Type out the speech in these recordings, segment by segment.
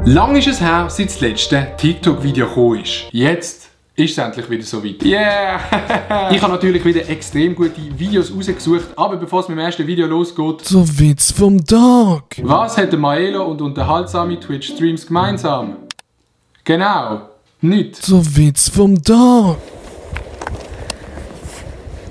Lang ist es her, seit das letzte TikTok-Video gekommen ist. Jetzt ist es endlich wieder so weit. Yeah! Ich habe natürlich wieder extrem gute Videos rausgesucht, aber bevor es mit dem ersten Video losgeht... Der Witz vom Tag! Was hat Maelo und unterhaltsame Twitch-Streams gemeinsam? Genau, nichts. Der Witz vom Tag!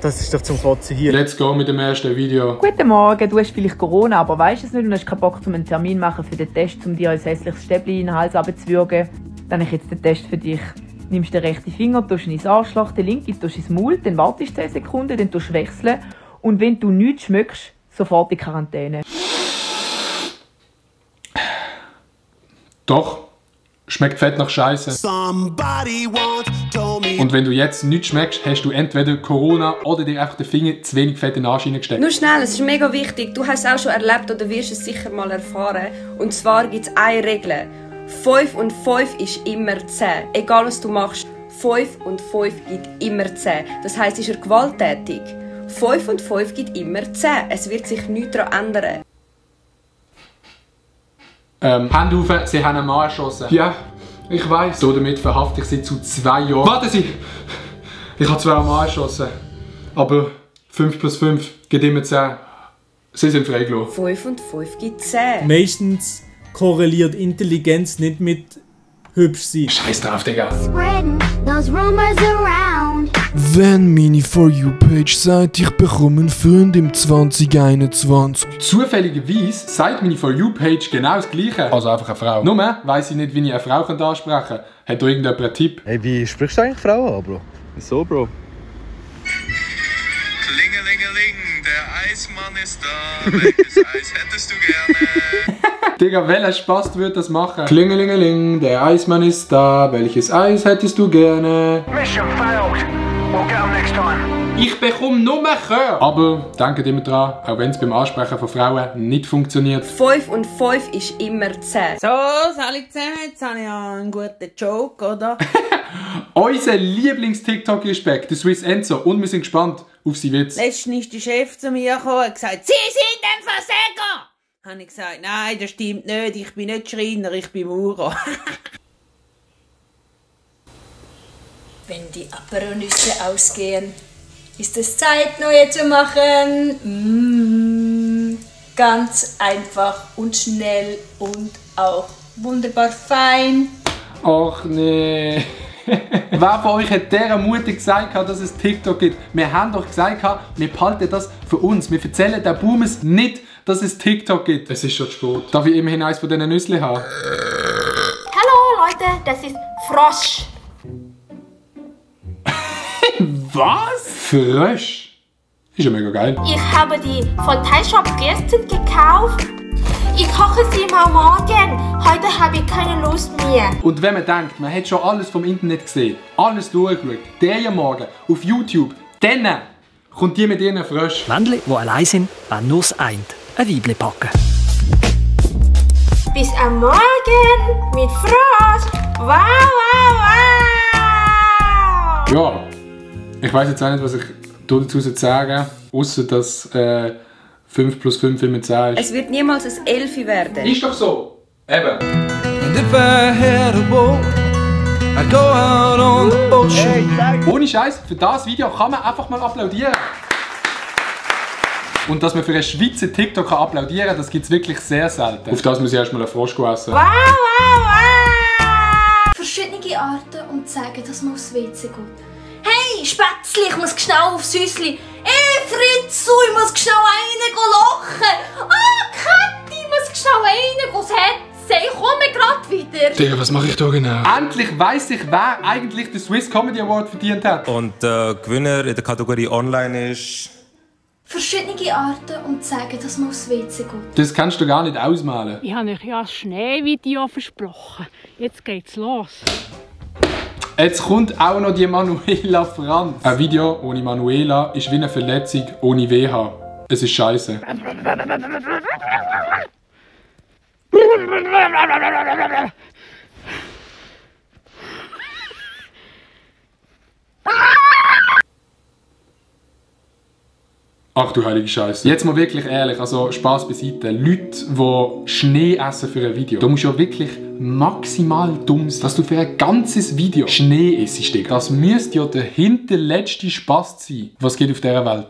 Das ist doch zum Kotzen hier. Let's go mit dem ersten Video. Guten Morgen, du hast vielleicht Corona, aber weißt es nicht und hast keinen Bock, einen Termin machen für den Test, um dir ein hässliches Stäbchen in den Hals runterzuwürgen. Dann habe ich jetzt den Test für dich. Nimmst den rechten Finger, tust ihn ins Arschloch, den linken tust ins Maul, dann wartest 10 Sekunden, dann tust du wechseln und wenn du nichts schmeckst, sofort in Quarantäne. Doch, schmeckt fett nach Scheiße. Und wenn du jetzt nichts schmeckst, hast du entweder Corona oder dir einfach den Finger zu wenig fett in den Arsch reingesteckt. Nur schnell, es ist mega wichtig. Du hast es auch schon erlebt oder wirst es sicher mal erfahren. Und zwar gibt es eine Regel. 5 und 5 ist immer 10. Egal was du machst, 5 und 5 gibt immer 10. Das heisst, ist er gewalttätig. 5 und 5 gibt immer 10. Es wird sich nichts daran ändern. Hände auf, sie haben einen Mann erschossen. Ja, ich weiss. So, damit verhafte ich sie zu 2 Jahren. Warten Sie! Ich habe zwar einen Mann erschossen, aber 5 plus 5 gibt immer 10. Sie sind freigelassen. 5 und 5 gibt 10. Meistens korreliert Intelligenz nicht mit hübsch sein. Scheiß drauf, Digga. Spreading those rumors around. Wenn meine For You-Page sagt, ich bekomme einen Freund im 2021. Zufälligerweise sagt meine For You-Page genau das Gleiche. Also einfach eine Frau. Nur weiss ich nicht, wie ich eine Frau ansprechen kann. Hat da irgendjemand einen Tipp? Hey, wie sprichst du eigentlich Frauen an, Bro? Wieso, Bro? Klingelingeling, der Eismann ist da. Welches Eis hättest du gerne? Digga, welcher Spaß würde das machen? Klingelingeling, der Eismann ist da. Welches Eis hättest du gerne? Mission failed. We'll get them next time. Ich bekomme nur Chör. Aber denkt immer dran, auch wenn es beim Ansprechen von Frauen nicht funktioniert. 5 und 5 ist immer 10. So, alle zusammen, jetzt habe ich ja einen guten Joke, oder? Unser Lieblings-TikTok ist back, der Swiss Enzo. Und wir sind gespannt auf seinen Witz. Letztens ist der Chef zu mir gekommen und gesagt, Sie sind ein Versäger! Habe ich gesagt, nein, das stimmt nicht, ich bin nicht Schreiner, ich bin Maurer. Wenn die Aperonüsse ausgehen, ist es Zeit, neue zu machen. Ganz einfach und schnell und auch wunderbar fein. Ach nee. Wer von euch hat dieser mutig gesagt, dass es TikTok gibt? Wir haben doch gesagt, wir behalten das für uns. Wir erzählen den Boomers nicht, dass es TikTok gibt. Es ist schon spät. Darf ich immerhin eins von diesen Nüsschen haben? Hallo Leute, das ist Frosch. Was? Frösch? Ist ja mega geil. Ich habe die von Thai Shop gestern gekauft. Ich koche sie mal morgen. Heute habe ich keine Lust mehr. Und wenn man denkt, man hat schon alles vom Internet gesehen, alles durchgeschaut, der Morgen auf YouTube, dann kommt die mit ihren Frösch. Männchen, die allein sind, wollen nur das eine, ein Weibchen packen. Bis am Morgen mit Frosch. Wow, wow, wow. Ja, ich weiss jetzt auch nicht, was ich dazu sagen soll, außer dass 5 plus 5 immer 10 ist. Es wird niemals ein 11 werden. Ist doch so. Eben. Ohne Scheiß, für das Video kann man einfach mal applaudieren. Und dass man für einen Schweizer TikTok applaudieren kann, das gibt es wirklich sehr selten. Auf das muss ich erstmal einen Frosch essen. Wow, wow, wow. Verschiedene Arten, um zu sagen, dass man aufs WC geht. Hey, Spätzli, ich muss schnell aufs Süssli. Hey, Fritzu, ich muss schnell rein lachen. Ah, Kathi, ich muss schnell rein setzen. Ich komme gerade wieder. Digga, was mache ich da genau? Endlich weiss ich, wer eigentlich den Swiss Comedy Award verdient hat. Und der Gewinner in der Kategorie Online ist... Verschiedene Arten, um zu sagen, dass man aufs WC geht. Das kannst du gar nicht ausmalen. Ich habe euch ja ein Schneevideo versprochen. Jetzt geht's los. Jetzt kommt auch noch die Manuela Franz. Ein Video ohne Manuela ist wie eine Verletzung ohne WH. Es ist scheiße. Ach du heilige Scheiße. Jetzt mal wirklich ehrlich, also Spaß beiseite. Leute, die Schnee essen für ein Video, da musst du ja wirklich maximal dumm sein, dass du für ein ganzes Video Schnee isst. Das müsste ja der hinterletzte Spaß sein, was geht auf dieser Welt.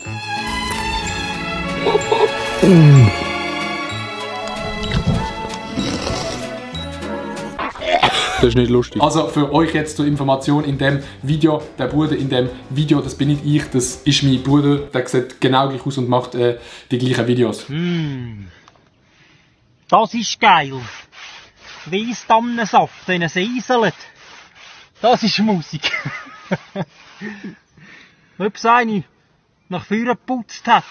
Das ist nicht lustig. Also für euch jetzt zur Information, in dem Video, der Bruder in dem Video, das bin nicht ich, das ist mein Bruder, der sieht genau gleich aus und macht die gleichen Videos. Das ist geil. Weissdannensaft, wenn es eiselt. Das ist Musik. Ob es eine nach vorne geputzt hat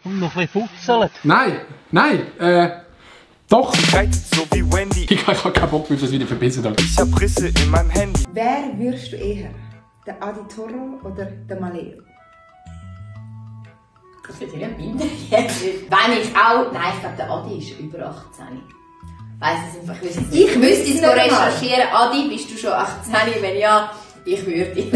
und noch ein bisschen futzelt. Nein, doch. So wie Wendy. Ich habe keinen Bock mehr auf das Video verbissen. Ich habe Risse in meinem Handy. Wer wirst du eher? Der Adi Toro oder der Maleo? Das wird ja nicht binden. Wenn ich auch... Nein, ich glaube, der Adi ist über 18. Weiss es einfach, ich müsste es recherchieren. Adi, bist du schon 18? Wenn ja, ich würde.